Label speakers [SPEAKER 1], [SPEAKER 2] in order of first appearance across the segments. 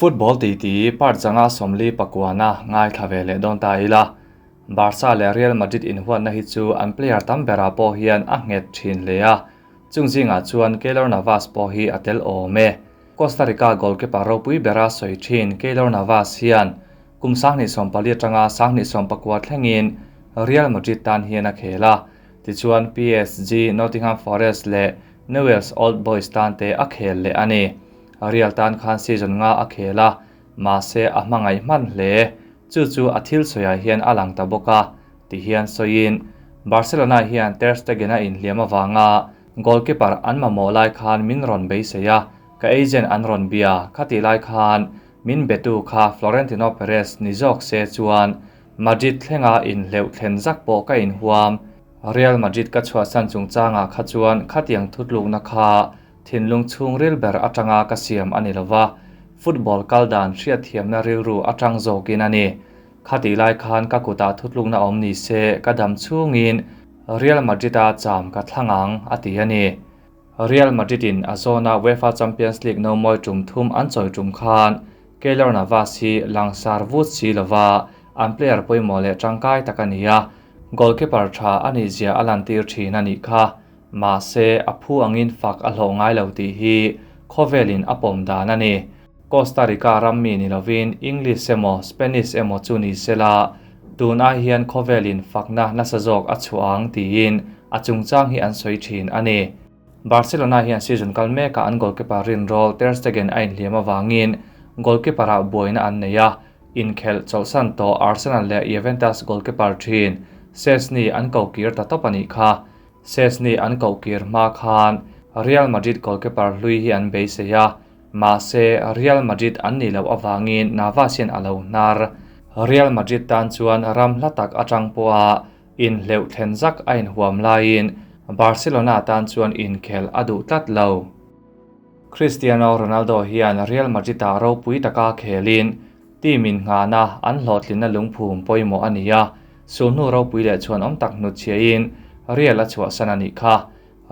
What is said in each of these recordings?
[SPEAKER 1] Football titi part 149-a ngaithla ve leh dawn ta ila, Barca leh Real Madrid inhuatna hi chu an player tam berah pawh hian a nghet thin hle a, chung zingah chuan Keylor Navas pawh hi a tel awm e. Costa Rica goalkeeper ropui bera sawi thin Keylor Navas hian kum 2014 atanga 2019 thlengin Real Madrid tan hian a khel a, tichuan PSG, Nottingham Forest leh Newell's Old Boys tan te a khel leh a ni. Real tan khan season nga a khel a, mahse a hmangaih hman hle. Chu chu a thil sawiah hian a lang ta bawk a, ti hian sawiin, Barcelona hian Ter Stegen a inhliam avanga goalkeeper an mamawh lai khan min rawn beisei a, ka agent an rawn bia, khatih lai khan min betu kha Florentino Perez ni zawk se chuan Madrid thlenga inhleuh thlen zak pawh ka inhuam. Real Madrid ka chhuahsan chungchangah kha chuan khatiang thutlukna kha Thinlung chhungril ber atanga ka siam a ni lova, football kal dan hriatthiamna rilru atang zawkin a ni. Khatih lai khan ka kutah thutlukna awm ni se ka dam chhungin Real Madrid-a cham ka thlang ang, a ti a ni. Real Madrid-in a zawna UEFA Champions League nomawi tum thum an chawi tum khan Keylor Navas hi langsar vut si lova an player pawimawh leh tangkai tak a ni a, goalkeeper tha a nihzia a lantir thin a nih kha. Mahse, a phu angin fak a hlawh ngai lo tih hi khawvelin a pawm dan a ni. Costa Rica ram mi ni lovin English emaw Spanish emaw chu ni sela, tun ai hian khawvelin fakna nasa zawk a chhuah ang tiin a chungchang hi an sawi thin a ni. Barcelona hian season kal mekah an goalkeeper rinrawl Ter Stegen a inhliam avangin goalkeeper-ah buaina an nei a, Inkhelh chawlhsan tawh Arsenal leh Juventus goalkeeper thin Szczesny an kokir ta tawp a nih kha. Szczesny an kohkir hma khan Real Madrid goalkeeper hlui hi an beisei a, mahse Real Madrid an nih loh avangin Navas hian a lo hnar. Real Madrid tan chuan ram hla tak atang pawha inhleuh thlen zak a inhuam laiin Barcelona tan chuan inkhelh a duh tlat lo. Cristiano Ronaldo hian Real Madrid-ah ropui taka khelin team innghahna an hlawhtlinna lungphum pawimawh a ni a, sulhnu ropui leh chhuanawm tak hnutchhiahin Real a chhuahsan a nih kha.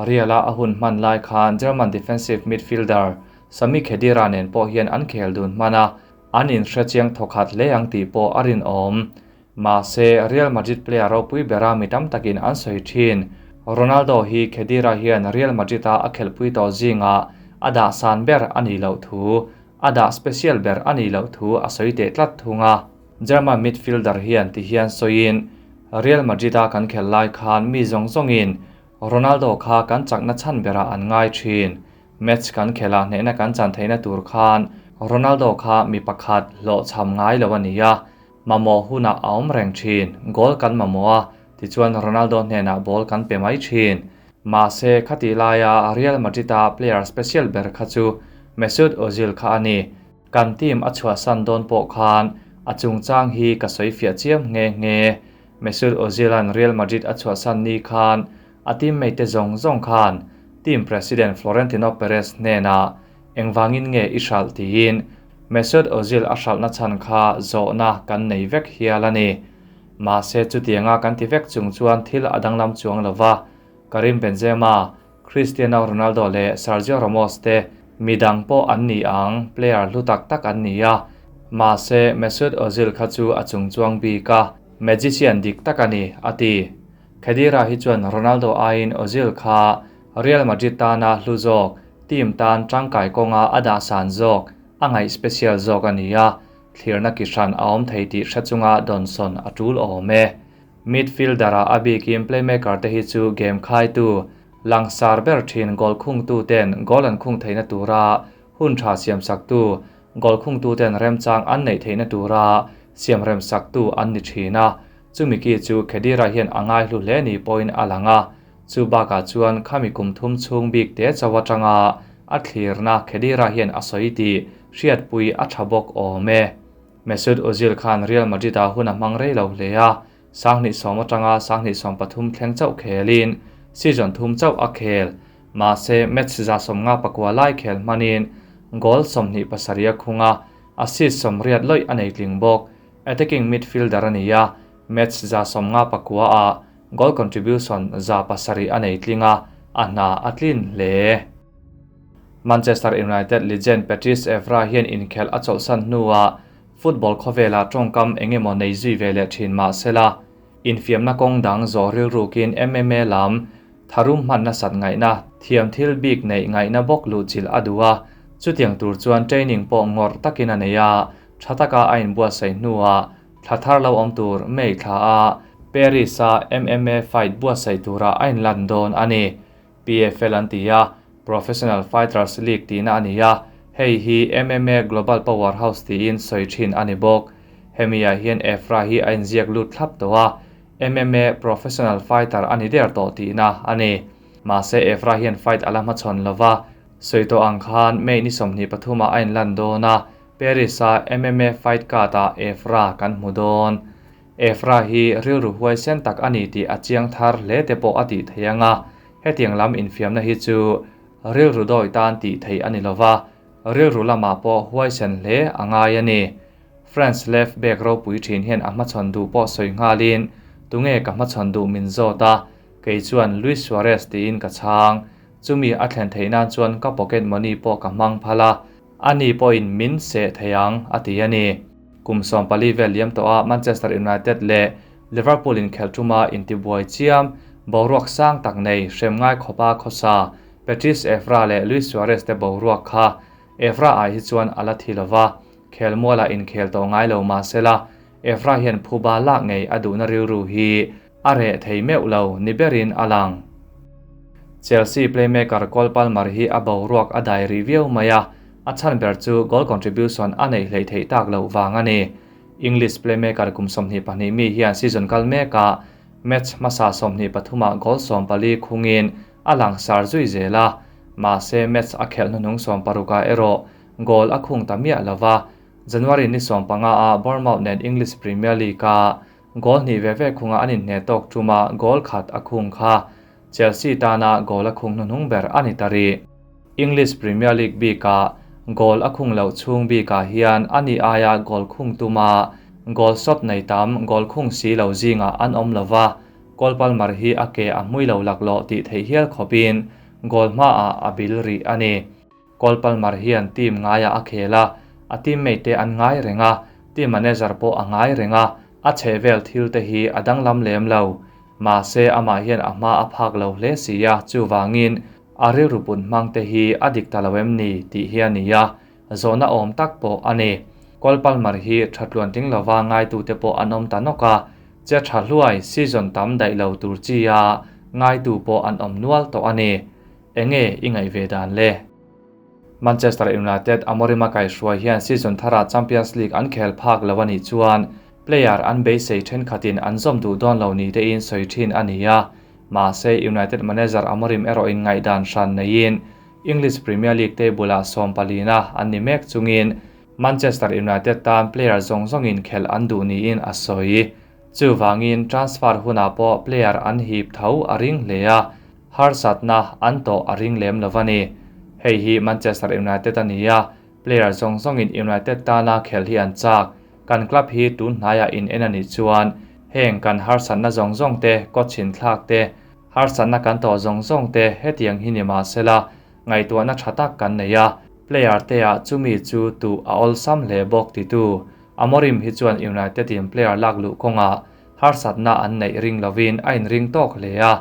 [SPEAKER 1] Real-a a hun hman lai khan German defensive midfielder Sami Khedira nen pawh hian an khel dun hman a, an inhrechiang thawkhat hle ang tih pawh a rinawm. Mahse, Real Madrid player ropui bera mi tam takin an sawi thin. Ronaldo hi Khedira hian Real Madrid-a a khelhpui tawh zingah a dah san ber a nih loh thu, a dah special ber a nih loh thu a sawi teh tlat thung a. German midfielder hian ti hian sawiin, Real Madrid-a kan khelh lai khan mi zawng zawngin Ronaldo kha kan chakna chhan berah an ngai thin. Match kan khelh a hnehna kan chan theihna tur khan Ronaldo kha mi pakhat hlawhchham ngai lo a ni a, Mamawh hunah a awm reng thin, goal kan mamawh a, tichuan Ronaldo hnenah ball kan pe mai thin. Mahse, khatih laia Real Madrid-a player special ber kha chu Mesut Ozil kha a ni. Kan team a chhuahsan dawn pawh khan a chungchang hi ka sawi fiah chiam nghe nghe. Mesut Ozil-a'n Real Madrid a chhuahsan ni khan a teammate te zawng zawng khan team president Florentino Perez hnenah Engvangin nge i hralh tiin Mesut Ozil a hralhna chhan kha zawhna kan nei vek hial a ni. Mahse chutianga kan ti vek chung chuan thil a danglam chuang lo va, Karim Benzema, Cristiano Ronaldo leh Sergio Ramos te midang pawh an ni ang, player hlu tak tak an ni a. Mahse Mesut Ozil kha chu a chungchuang bik a, magician dik tak a ni, a ti. Khedira hi chuan Ronaldo aiin Ozil kha Real Madrid tana hlu zawk, team tan tangkai kawnga a dah san zawk, a ngaih special zawk a ni a, thlirna ki hran a awm thei tih hre chunga dawnsawn a tul awm e. Midfielder-ah a bikin playmaker te hi chu game khaitu, langsar ber thin goal khungtu ten goal an khung theihna tura hun tha siamsaktu, goal khungtu ten remchang an neih theihna tura siamremsaktu an ni thin a, chumi ki chu Khedira hian a ngaihlu hle ni pawhin a lang a. Chu bakah chuan khami kum thum chhung bik te chauh atanga a thlirna Khedira hian a sawi tih hriatpui a tha bawk awm e. Mesut Ozil khan Real Madrid-ah hun a hmang rei lo hle a, 2010 atanga 2013 thleng chauh khelin season thum chauh a khel. Mahse, match 59 lai khel hmanin goal 27 a khung a, assist 80 lawih a nei tling bawk. Attacking midfielder a ni a, match 59-ah Goal contribution 700 a nei tling a, a hna a tlin hle. Manchester United legend Patrice Evra hian inkhelh a chawlhsan hnuah football khawvelah tawngkam eng emaw nei zui ve leh thin mah sela, infiamna kawng dang zawh rilrukin MMA lam tharum hman nasat ngaihna, thiam thil bik neih ngaihna bawk luhchilh a duh a, chutiang tur chuan training pawh ngawrh takin a nei a, tha taka a inbuatsaih hnuah thla thar lo awm tur May thla a Paris-a MMA fight buatsaih turah a inlan dawn a ni. PFL an ti a, Professional Fighters League tihna a ni a, hei hi MMA Global Powerhouse tiin sawi thin a ni bawk. Hemi-ah hian Efra hi a inziak lut thlap tawh a, MMA Professional Fighter a ni der tawh tihna a ni. Mahse Efra hian fight a la hmachhawn lo va, sawi tawh ang khan May ni 23 ah a inlan dawn a, Paris-a MMA Fight Card-ah Efra kan hmu dawn. Efra hi rilru huaisen tak a ni tih a chiang thar hle te pawh a tih theih ang a, hetiang lam infiamna hi chu rilru dawi tan tih theih a ni lo va, rilru lamah pawh huaisen hle a ngai a ni. France left back ropui thin hian a hmachhawn duh pawh sawi nghalin, Tunge ka hmachhawn duh min zawt a, kei chuan Luis Suarez tiin ka chhang. Chumi a thlen theih nan chuan ka pocket money pawh ka hmang phal a, Ani pawhin min seh thei ang, a ti a ni. Kum 14 vel liam tawha Manchester United leh Liverpool inkhelh tuma intibuai chiam, boruak sang tak nei hrem ngai khawpa khawsa Patrice Evra leh Luis Suarez te boruak kha Evra ah hi chuan a la thi lo va, khelmualah inkhel tawh ngai lo mah sela Evra hian phuba lak ngei a duhna rilru hi a reh thei meuh lo ni berin a lang. Chelsea playmaker Cole Palmer hi a boruak a dai rih viau mai a, a chhan ber chu goal contribution a neih hleih theih tak loh vang a ni. English playmaker kum 22 mi hian season kal mekah match hmasa 23 ah goal 14 khungin a langsar zui zel a, mahse match a khelh hnuhnung 16 ah erawh goal a khung ta miah lo va. January ni 15 ah Bournemouth nen English Premier League a Goal hnih ve ve khunga an inhne tawk ṭuma goal khat a khung kha Chelsea tana goal a khung hnuhnung ber a ni ta rih. English Premier League bikah goal a khung loh chhung bikah hian a ni aia goal khung tuma goal shot nei tam goal khung si lo zingah an awm lo va, Cole Palmer hi a ke a hmui lo laklawh tih theih hial khawpin goal hmaah a bil rih a ni. Cole Palmer hian team ngaiah a khel a, a teammate te an ngai reng a, team manager pawh a ngai reng a, a chhehvel thil te hi a danglam lem lo. Mahse amah hian a hma a phak lo hle si a, chuvangin a rilru pun hmang te hi a dik ta lo em ni tih hi a ni a, zawhna awm tak pawh a ni. Cole Palmer hi tha tluan tling lova ngaitute pawh an awm ta nawk a, che tha hluai season tam daih lo tur chi a ngaitu pawh an awm nual tawh a ni. Enge i ngaih ve dan le? Manchester United Amorim a kaihhruai hian season tharah Champions League an khel phak lo a nih chuan player an beisei thenkhatin an zawm duh dawn lo ni tein sawi thin a ni a. Mahse United manager Amorim erawhin ngaihdan hran neiin English Premier League table-ah sawmpalina an ni mek chungin Manchester United tan player zawng zawngin khelh an duh niin a sawi. Chuvangin transfer hunah pawh player an hip tho a ring hle a. Harsatna an tawh a ring lem lo a ni. Hei hi Manchester United a ni a, player zawng zawngin United tana khelh hi an chak. Kan club hi tun hnaiah in en a nih chuan heng kan harsatna zawng zawng te, kawchhin thlak te, harsatna kan tawh zawng zawng te hetiang hi ni mah sela ngaihtuahna tha tak kan nei a, player te ah chumi chu tuh a awlsam hle bawk titu Amorim hi chuan United in player lak luh kawngah harsatna an neih ring lovin a inring tawk hle a,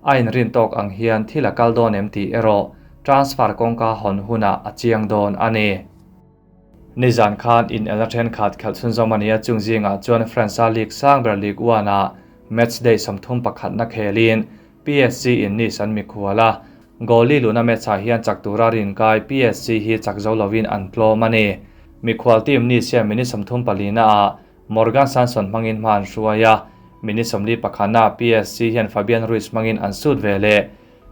[SPEAKER 1] a inrin tawk ang hian thil a kal dawn em tih erawh transfer kawngka hawn hunah a chiang dawn a ni. Nizan khan inelna thenkhat khelh chhunzawm a ni a, chung zingah chuan France-a league sang ber Ligue 1-ah match day 31 na khelin PSG in Nice an mikhual a, goalie luhna match-ah hian chak tura rinkai PSG hi chak zo lovin an tlawm a ni. Mikhual team Nice hian minute 34 naah Morgan Sanson hmangin hma an hruai a, minute 41 naah PSG hian Fabian Ruiz hmangin an sut ve leh.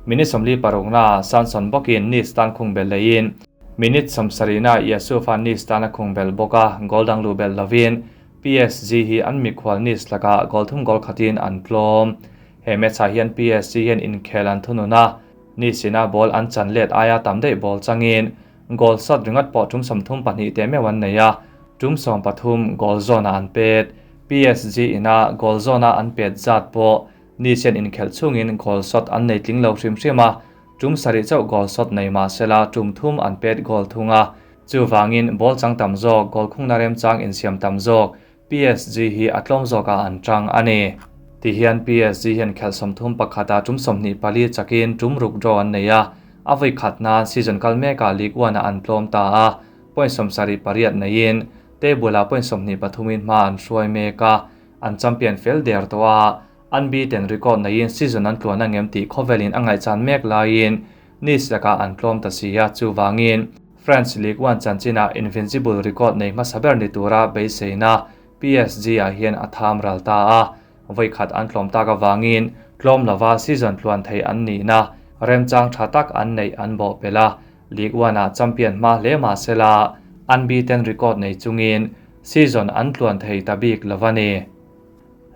[SPEAKER 1] Minute 46 naah Sanson bawkin Nice tan khung bel leiin, minute 70 naah Yusuf-a Nice tan a khung bel bawk a, goal dang luh belh lovin PSG hi an mikhual Nice lakah goal thum goal khatin an tlawm. He match-ah hian PSG hian inkhel an thunun a, Nice ina ball an chan let aia tam daih ball changin Goal shot ringawt pawh tum 32 teh meuh an nei a, tum 13 goal zone-ah an pet. PSG ina goal zone-a an pet zat pawh Nice hian inkhelh chungin goal shot an nei tling lo hrim hrim a. Tum sarih chauh goal sawt nei mah sela tum thum an pet goal thung a, chuvangin ball chang tam zawk, goal khungna remchang insiam tam zawk PSG hi a tlawm zawkah an tang a ni. Tihian PSG hian khelh 31 ah tum 24 chakin tum ruk draw an nei a, a vawi khat nan season kal mekah Ligue 1 ah an tlawm ta a, point 78 neiin table ah point 23 in hma an hruai mek a, an champion fel der tawh a. Unbeaten record neiin season an tluan angem tih khawvelin a ngaihchan mek laiin Nice lakah an tlawm ta si a, chuvangin France Ligue 1 chanchinah invincible record nei hmasa ber ni tura beiseina PSG ah hian a tham ral ta a, vawi khat an tlawm tak avangin tlawm lova season tluan thei an nihna remchang tha tak an neih an bawh pelh a, Ligue 1 ah champion hma hle mah sela unbeaten record nei chungin season an tluan thei ta bik lo a ni.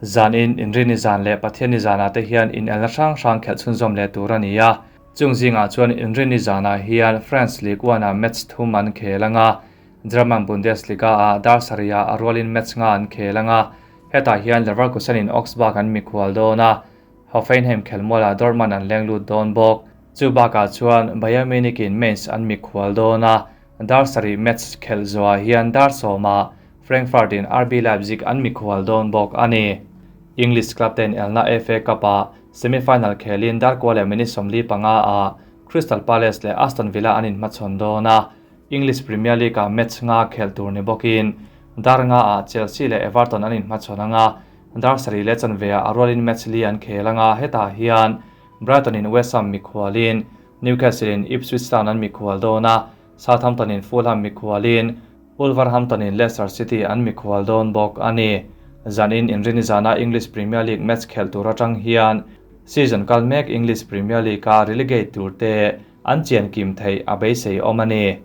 [SPEAKER 1] Zanin Inrini zan leh Pathianni zanah te hian inelna hrang hrang khelh chhunzawm leh tur a ni a. Chung zingah chuan Inrini zanah hian France Ligue 1 ah match thum an khel ang a, German Bundesliga ah dar sarih ah a rualin match nga an khel ang a. Hetah hian Leverkusen in Augsburg an mikhual dawn a, Hoffenheim khelmualah Dortmund an leng lut dawn bawk. Chu bakah chuan Bayern Munich in Mainz an mikhual dawn a, dar sarih match khelh zawhah hian dar sawmah Frankfurt in RB Leipzig an mikhual dawn bawk a ni. English club ten elna FA Cup ah semi-final khelin dar kua leh minute 45 ah Crystal Palace leh Aston Villa an inhmachhawn dawn a. English Premier League ah match nga khel tur ni bawkin dar nga ah Chelsea leh Everton an inhmachhawn anga, dar sarih leh chanve ah a rualin match li an khel anga, hetah hian Brighton in West Ham mikhualin Newcastle in Ipswich Town an mikhual dawn a, Southampton in Fulham mikhualin Wolverhampton in Leicester City an mikhual dawn bawk a ni. Zanin Inrini zana English Premier League match khelh tur atang hian season kal mek English Premier League a relegate tur te an chian kim theih a beisei awm a ni.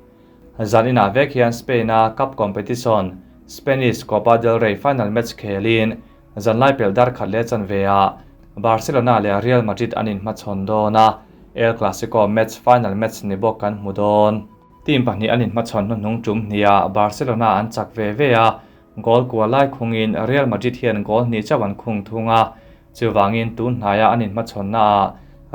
[SPEAKER 1] Zaninah vek hian Spain a cup competition Spanish Copa del Rey final match khelin zanlai pelh dar khat leh chanve ah Barcelona leh Real Madrid an inhmachhawn dawn a, El Clasico match final match ni bawk kan hmu dawn. Team pahnih an inhmachhawn hnuhnung tum hniah Barcelona an chak ve ve a, goal kua lai khungin Real Madrid hian goal hnih chauh an khung thung a, chuvangin tun hnaia an inhmachhawnnaah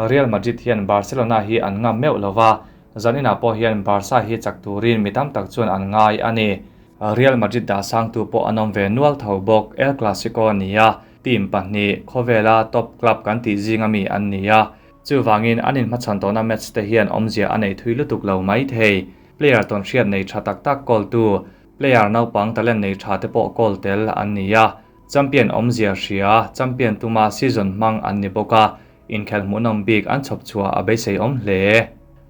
[SPEAKER 1] Real Madrid hian Barcelona hi an ngam meuh lova, zaninah pawh hian Barca hi chak turin mi tam tak chuan an ngai a ni. Real Madrid dah sangtu pawh an awm ve nual tho bawk. El Clasico a ni a, team pahnih khawvela top club kan tih zinga mi an ni a. Chuvangin an inhmachhawn tawhna match te hian awmzia a nei thui lutuk lo mai thei. Player tawn hriat nei tha tak tak kawltu, player naupang talent nei tha te pawh kawl tel an ni a. Champion awmzia hria, champion tuma season hmang an ni bawk a, inkhelh hmuhnawm bik an chhawp chhuah a beisei awm hle.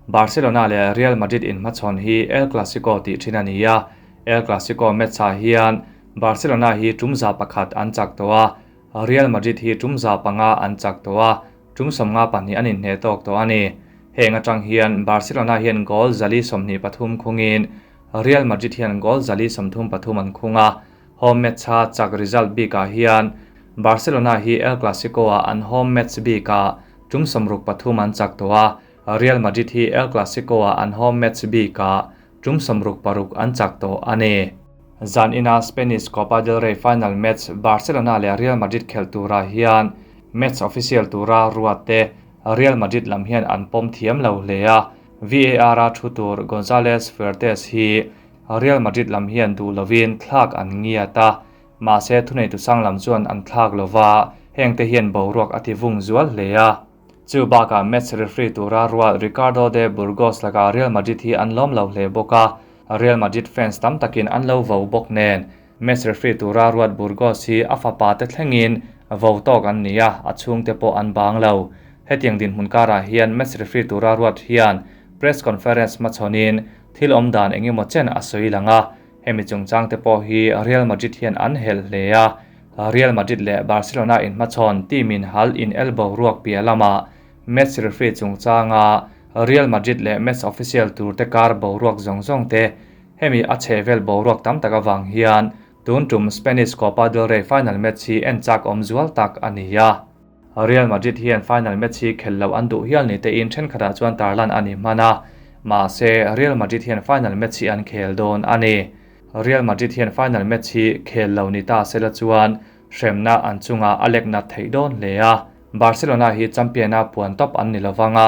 [SPEAKER 1] Barcelona leh Real Madrid inhmachhawn hi El Clasico tih thin a ni a, El Clasico match ah hian Barcelona hi tum 101 an chak tawh a, Real Madrid hi tum 500 an chak tawh a, tum 52 an inhneh tawk tawh a ni. Heng atang hian Barcelona hian goal 123 khungin Real Madrid hian goal 133 an khung a. Home match a chak result bikah hian Barcelona hi El Clasico ah an home match bikah tum 63 an chak tawh a, Real Madrid hi El Clasico ah an home match bikah tum 66 an chak tawh a ni. Zanina Spanish Copa del Rey final match Barcelona leh Real Madrid khelh turah hian match official tura ruat te Real Madrid lam hian an pawm thiam lo hle a, VAR a thu tur Gonzalez Fuertes hi Real Madrid lam hian duh lovin thlak an ngiat a, mahse thunei tu sang lam chuan an thlak lova, heng te hian boruak a ti vung zual hle a. Chu bakah match referee tura ruat Ricardo de Burgos lakah Real Madrid hi an lawm lo hle bawk a, Real Madrid fans tam takin an lo vo bawk nen. Match referee tura ruat Burgos hi a fapa te thlengin vo tawk an ni a, a chhungte pawh an bang lo. Hetiang dinhmun karah hian match referee tura ruat hian press conference hmachhawnin thil awm dan engemaw chen a sawi lang a, hemi chungchang te pawh hi Real Madrid hian an helh hle a. Real Madrid leh Barcelona inhmachhawn team in hal in elbow ruak piah lamah match referee chungchanga Real Madrid leh match official tur te kar boruak zawng zawng te hemi a chhehvel boruak tam tak awang hian tun tum Spanish Copa del Rey final match hi en chak awm zual tak a ni a. Real Madrid hian final match hi khel lo an duh hial ni te in thenkhatah chuan tarlan a ni hman a, mahse Real Madrid hian final match hi an khel dawn a ni. Real Madrid hian final match hi khel lo ni ta sela chuan hremna an chunga a lek nat theih dawn hle a. Barcelona hi champion a puan top an ni lovang a.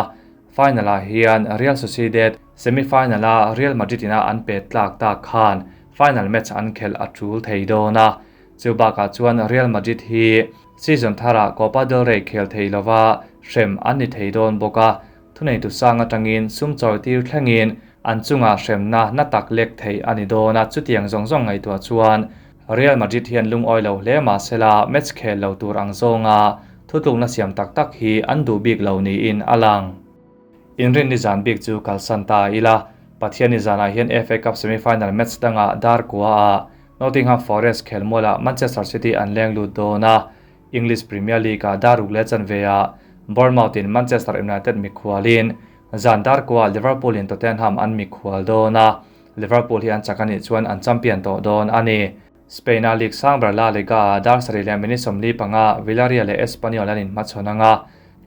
[SPEAKER 1] Final-ah hian Real Sociedad semi-final-a Real Madrid ina an pet tlak tak khan final match an khelh a tul thei dawn a. Chu bakah chuan Real Madrid hi season tharah Copa del Rey khel thei lova hrem an ni thei dawn bawk a, thuneitu sang atangin sum chawi tir thlengin an chungah hremna na tak lek theih a ni dawn a, chutiang zawng zawng ngaihtuah chuan Real Madrid hian lungawi lo hle mahsela match khel lo tur ang zawnga thutlukna siam tak tak hi an duh bik lo niin a lang. Inrinni zan bik chu kalsan ta ila, Pathianni zanah hian FA Cup semi-final match dangah dar kuaah Nottingham Forest khelmualah Manchester City an leng lut dawn a, English Premier League-ah dar ruk leh chanveah Bournemouth-in Manchester United mikhualin zan dar kuaah Liverpool-in Tottenham an mikhual dawn a, Liverpool hi an chak a nih chuan an champion tawh dawn a ni. Spain-a league sang ber La Liga-ah dar sarih leh minute 45 Villarreal leh Espanyol an inhmachhawn ang a,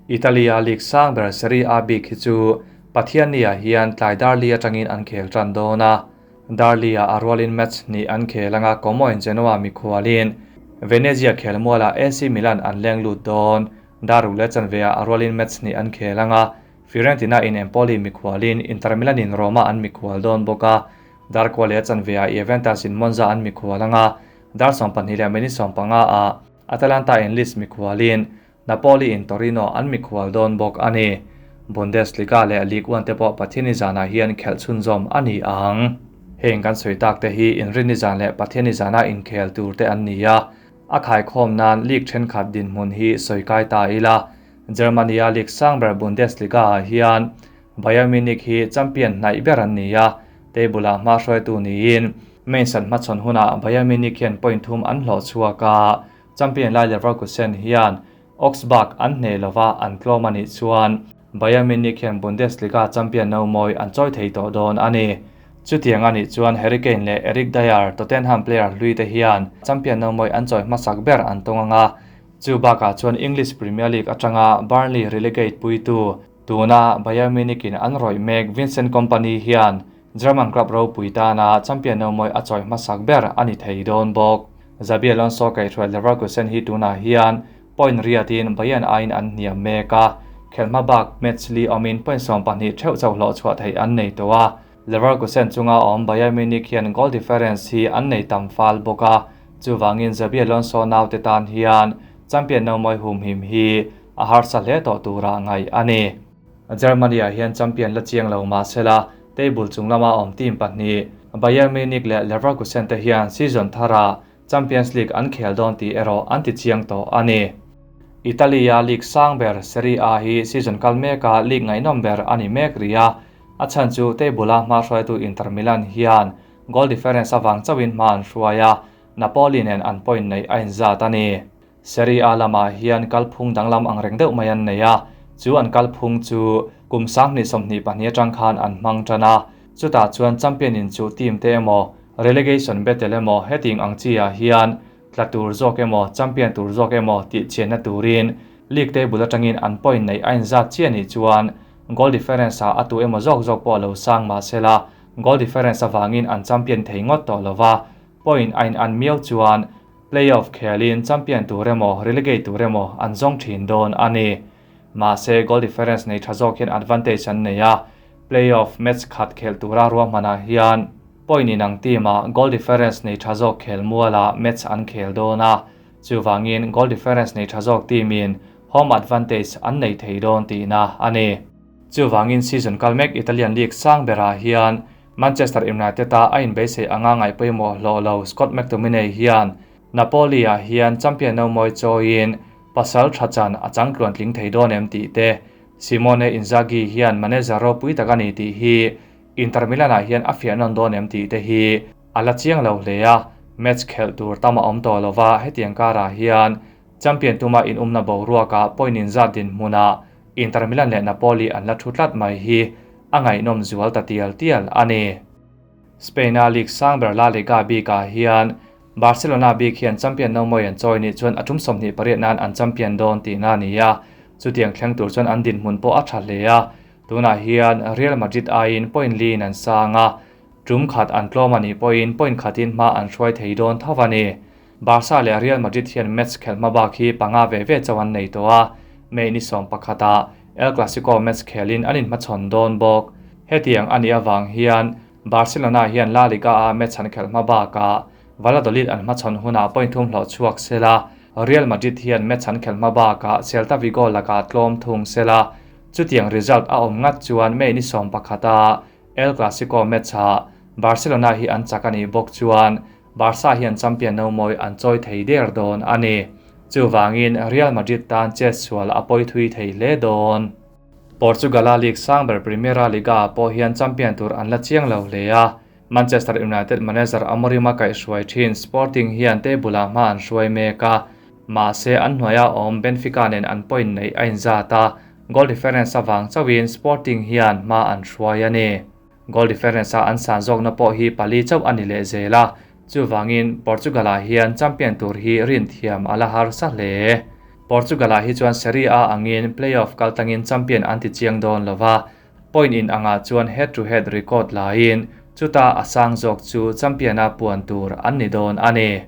[SPEAKER 1] Italy-a league sang ber Serie A bik hi chu Pathianni-ah hian tlai dar li atangin an khel tan dawn a. Darli-ah a rualin match hnih an khel anga Como in Genoa mikhualin Venezia khelmualah AC Milan an leng lut dawn. Dar ruk leh chanveah a rualin match hnih an khel anga Fiorentina in Empoli mikhualin Inter Milan in Roma an mikhual dawn bawk a. Dar kua leh chanveah Juventus in Monza an mikhual anga dar 12 leh minute 15 ah Atalanta in Leeds mikhualin Napoli in Torino an mikhual dawn bawk a ni. Bundesliga leh Ligue 1 te pawh Pathianni zanah hian khelh chhunzawm a ni ang. Heng kan sawi tak te hi Inrinni zan leh Pathianni zana inkhel tur te an ni a, a khaikhawm nan league thenkhat dinhmun hi sawi kai ta ila. Germany-a league sang ber Bundesliga-ah hian Bayern Munich hi champion hnaih ber an ni a, table-ah hma hruaitu niin Mainz an hmachhawn hunah Bayern Munich hian point thum an hlawh chhuak a, Champion lai Leverkusen hian Augsburg an hneh lova an tlawm a nih chuan Bayern Munich hian Bundesliga champion no mawi an chawi thei tawh dawn a ni. Chutiang a nih chuan Harry Kane leh Eric Dier, Tottenham player hlui te hian champion no mawi an chawi hmasak ber an tawng ang a, chu bakah chuan English Premier League atanga Burnley relegate puitu tuna Bayern Munich in an rawih mek Vincent Kompany hian German club ropui tana champion no mawi a chawi hmasak ber a ni thei dawn bawk. Xabi Alonso kaihhruai Leverkusen hi tunah hian point riatin Bayern aiin an hniam mek a, khelhma bak match li awmin point 12 theuh chauh hlawh chhuah theih an nei tawh a. Leverkusen chunga awm Bayern Munich hian goal difference hi an nei tam fal bawk a, chuvangin Xabi Alonso naute tan hian champion no mawi humhim hi a harsa hle tawh tura ngaih a ni. Germany-ah hian champion la chiang lo mahsela table chung lama awm team pahnih Bayern Munich leh Leverkusen te hian season tharah Champions League an khel dawn tih erawh an ti chiang tawh a ni. Italy-a league sang ber Serie A hi season kal meka league ngaihnawm ber a ni mek rih a, a chhan chu table-a hma hruaitu Inter Milan hian goal difference avang chauhin hma an hruai a, Napoli nen an point neih a inzat a ni. Serie A lamah hian kalphung danglam ang reng deuh mai an nei a, chu an kalphung chu kum 2022 atang khan an hmang tan a, chutah chuan champion in chu team te emaw, relegation battle emaw heting ang chi ah hian tla tur zawk emaw champion tur zawk emaw tih chianna turin league table atangin an point neih a inzat chiah nih chuan goal difference ah a tu emaw zawk zawk pawh lo sang mahsela goal difference avangin an champion thei ngawt tawh lova, point a in an miau chuan playoff khelin champion tur emaw relegate tur emaw an zawng thin dawn a ni. Mahse goal difference nei tha zawk hian advantage an nei a, playoff match khat khel tura ruahmanah hian point inang team ah goal difference nei tha zawk khel mualah match an khel dawn a, chuvangin goal difference nei tha zawk team in home advantage an nei thei dawn tihna a ni. Chuvangin season kal mek Italian league sang berah hian Manchester United a a inbeisei anga ngaih pawimawh hlawh lo Scott McTominay hian Napoli-ah hian champion no mawi chawiin pasal tha chan a chang tluan tling thei dawn em tih te, Simone Inzaghi hian manager ropui tak a ni tih hi Inter Milan-ah hian a fiah nawn dawn em tih te hi a la chiang lo hle a, match khelh tur tam a awm tawh lova hetiang karah hian champion tuma inumna boruakah point inzat dinhmunah Inter Milan leh Napoli an la thu tlat mai hi a ngaihnawm zual ta tial tial a ni. Spain-a league sang ber La Liga bikah hian Barcelona bik hian champion no mawi an chawi nih chuan a tum 28 nan an champion dawn tihna a ni a, chutiang thleng tur chuan an dinhmun pawh a tha hle a, tunah hian Real Madrid aiin point li in an sang a, tum khat an tlawm a nih pawhin point khatin hma an hruai thei dawn tho a ni. Barca leh Real Madrid hian match khelh hma bak hi panga ve ve chauh an nei tawh a, May ni 11 ah El Clasico match khelin an inhmachhawn dawn bawk. Hetiang a nih avang hian Barcelona hian La Liga-a match an khelh hma bakah Valladolid an hmachhawn hunah point thum hlawh chhuak sela, Real Madrid hian match an khelh hma bakah Celta Vigo lakah tlawm thung sela, chutiang result a awm ngat chuan May ni 11-a El Clasico match-ah Barcelona hi an chak a nih bawk chuan Barca hian champion no mawi an chawi thei der dawn a ni. Chuvangin Real Madrid tan chetsual a pawi thui thei hle dawn. Portugal-a league sang ber Primeira Liga-ah pawh hian champion tur an la chiang lo hle a, Manchester United manager Amorim-a kaihhruai thin Sporting hian table-ah hma an hruai mek a, mahse an hnuaia awm Benfica nen an point neih a inzat a, goal difference avang chauhin Sporting hian hma an hruai a ni. Goal difference-a an san zawkna pawh hi pali chauh a ni leh zel a, chuvangin Portugal-ah hian champion tur hi rinthiam a la harsa hle. Portugal-ah hi chuan Serie A angin play-off kal tangin champion an ti chiang dawn lo va, point in angah chuan head-to-head record laiin chuta a sang zawk chu champion-a puan tur an ni dawn a ni.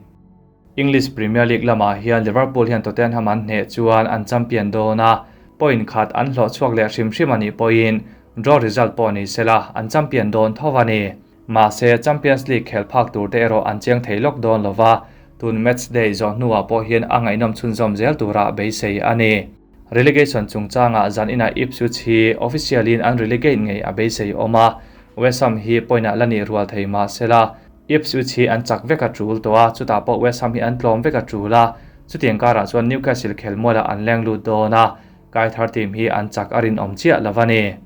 [SPEAKER 1] English Premier League lamah hian Liverpool hian Tottenham an hneh chuan an champion dawn a, point khat an hlawh chhuak leh hrim hrim a nih pawhin draw result pawh ni sela an champion dawn tho a ni. Mahse, Champions League khelh phak tur te erawh an chiang thei lawk dawn lo va, tun match day zawh hnuah pawh hian a ngaihnawm chhunzawm zel tura beisei a ni. Relegation chungchangah zan inah Ipswich hi official-in an relegate ngei a beisei awm a, West Ham hi point-ah la nih rual thei mahsela, Ipswich hi an chak vek a tul tawh a, chutah pawh West Ham hi an tlawm vek a tul a, chutiang karah chuan Newcastle khelmualah an leng lut dawn a, Kaithar team hi an chak a rinawm chiah lo a ni.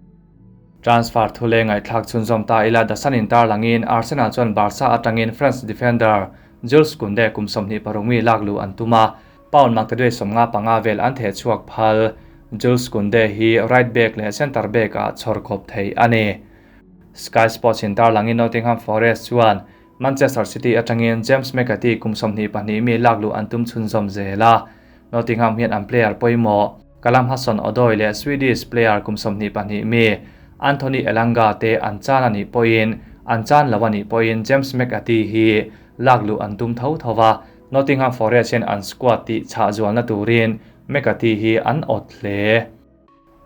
[SPEAKER 1] Transfer thu leh ngaihthlak chhunzawm ta ila The Sun in tarlangin Arsenal chuan Barca atangin France defender Jules Kounde kum 26 mi lak luh an tum a, pound maktaduai 55 vel an theh chhuak phal. Jules Kounde hi right back leh centre back ah chhawr kawp thei a ni. Sky Sports in tarlangin Nottingham Forest chuan Manchester City atangin James McAtee kum 22 mi lak luh an tum chhunzawm zel a, Nottingham hian an player pawimawh Callum Hudson-Odoi leh Swedish player kum 22 mi Anthony Elanga te an chan a nih pawhin an chan lo a nih pawhin James McAtee hi lak luh an tum tho tho a, Nottingham Forest hian an squad tih chhah zualna turin McAtee hi an awt hle.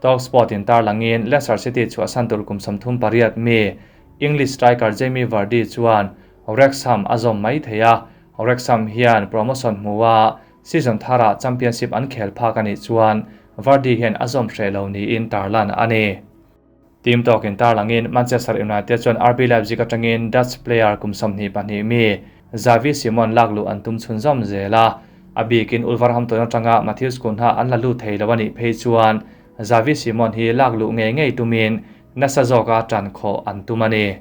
[SPEAKER 1] Talksport in tarlangin Leicester City chhuahsan tur kum 38 mi English striker Jamie Vardy chuan Wrexham a zawm mai thei a, Wrexham hian promotion hmuha season tharah championship an khel phak a nih chuan Vardy hian a zawm hreh lo niin tarlan a ni. Team Talk in tarlangin Manchester United chuan RB Leipzig atangin Dutch player kum 22 mi Xavi Simon lak luh an tum chhunzawm zel a, a bikin Wolverhampton atanga Matheus Cunha an la lut thei lo a nih phei chuan Xavi Simon hi lak luh ngei ngei tumin nasa zawka tan khawh an tum a ni.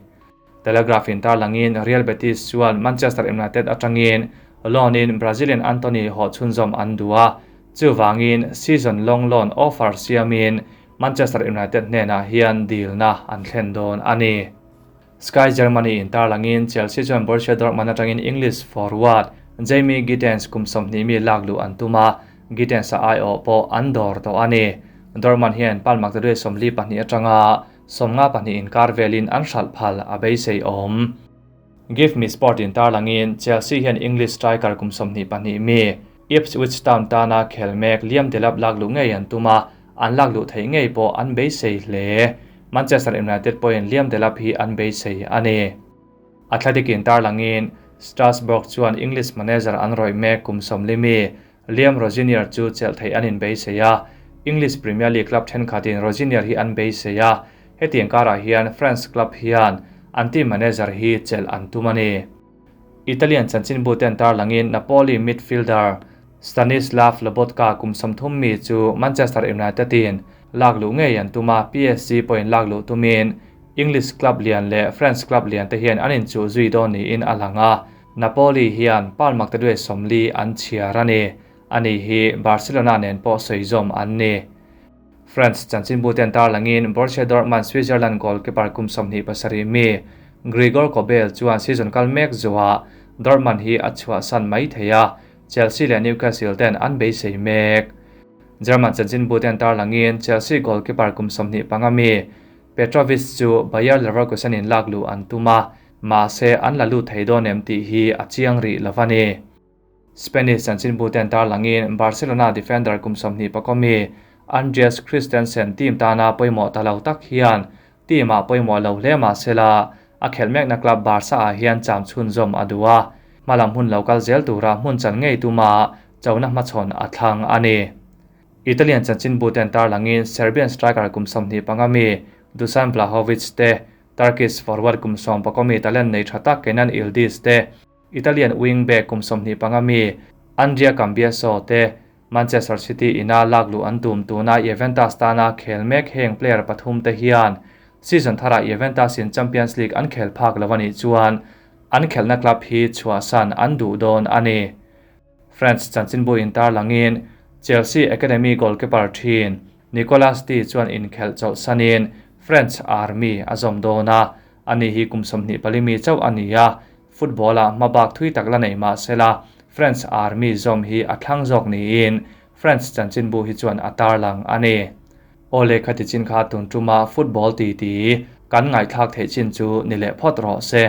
[SPEAKER 1] Telegraph in tarlangin Real Betis chuan Manchester United atangin loan in Brazilian Antony haw chhunzawm an duh a, chuvangin season long loan offer siamin Manchester United hnenah hian dilna an thlen dawn a ni. Sky Germany in tarlangin Chelsea chuan Borussia Dortmund atangin English forward Jamie Gittens kum 20 mi lak luh an tum a, Gittens a aiawh pawh an dawr tawh a ni. Dortmund hian palm maktaduai 42 atanga 52 inkar velin an hralh phal a beisei awm. Give Me Sport in tarlangin Chelsea hian English striker kum 22 mi Ipswich Town tana khel mek Liam Delap lak luh ngei an tum a, an lak luh theih ngei pawh an beisei hle. Manchester United pawhin Liam Delap hi an beisei a ni. Athletic in tarlangin Strasbourg chuan English manager an rawih mek kum 40 mi Liam Rosenior chu chelh theih an inbeisei a, English Premier League club thenkhatin Rosenior hi an beisei a, hetiang karah hian France club hian an team manager hi chelh an tum a ni. Italian chanchinbu ten tarlangin Napoli midfielder Stanislav Lobotka kum 30 mi chu Manchester United in lak luh ngei an tum a, PSG pawhin lak luh tumin English club lian leh French club lian te hian an inchuh zui dawn niin a lang a, Napoli hian pound maktaduai 40 an chhiar a ni. Ani hi Barcelona nen pawh sawi zawm an ni. France chanchinbu ten tarlangin Borussia Dortmund Switzerland goalkeeper kum 27 mi Gregor Kobel chuan season kal mek zuwa Dortmund hi a chhuah san mai thei a, Chelsea leh Newcastle ten an beisei mek. German chanchinbu ten tarlangin Chelsea goalkeeper kum 25 mi Petrovic chu Bayer Leverkusen in lak luh an tum a, mahse an la lut thei dawn em tih hi a chiang rih lo a ni. Spanish chanchinbu ten tarlangin Barcelona defender kum 24 mi Andreas Christensen team tana pawimawh ta lo tak hian team-ah pawimawh lo hle mah sela, a khelh mekna club Barca-ah hian cham chhunzawm a duh a, hmalam hun lo kal zel tura hmun chan ngei tuma chona hmachhawn a thlang a ni. Italian chanchinbu ten tarlangin Serbian striker kum 25 mi Dusan Vlahovic te, Turkish forward kum 11 mi talent nei tha tak Kenan Yildiz te, Italian wing-back kum 25 mi Andrea Cambiaso te Manchester City ina lakluh an tum tuna Juventus tana khel mek heng player pathum te hian season tharah Juventus in Champions League an khel phak lo anih chuan an khelhna club hi chhuahsan an duh dawn a ni. French chanchinbu intarlangin Chelsea academy goalkeeper thin Nicolas Dy chuan inkhelh chawlhsanin French Army a zawm dawn a, ani hi kum 24 mi chauh a ni a, Football-ah hmabak thui tak la nei mah sela, French Army zawm hi a thlang zawk niin French chanchinbu hi chuan a tarlang a ni. Aw lehkha ti chin kha tun tuma football titi kan ngaihthlak theih chin chu ni leh phawt rawh se.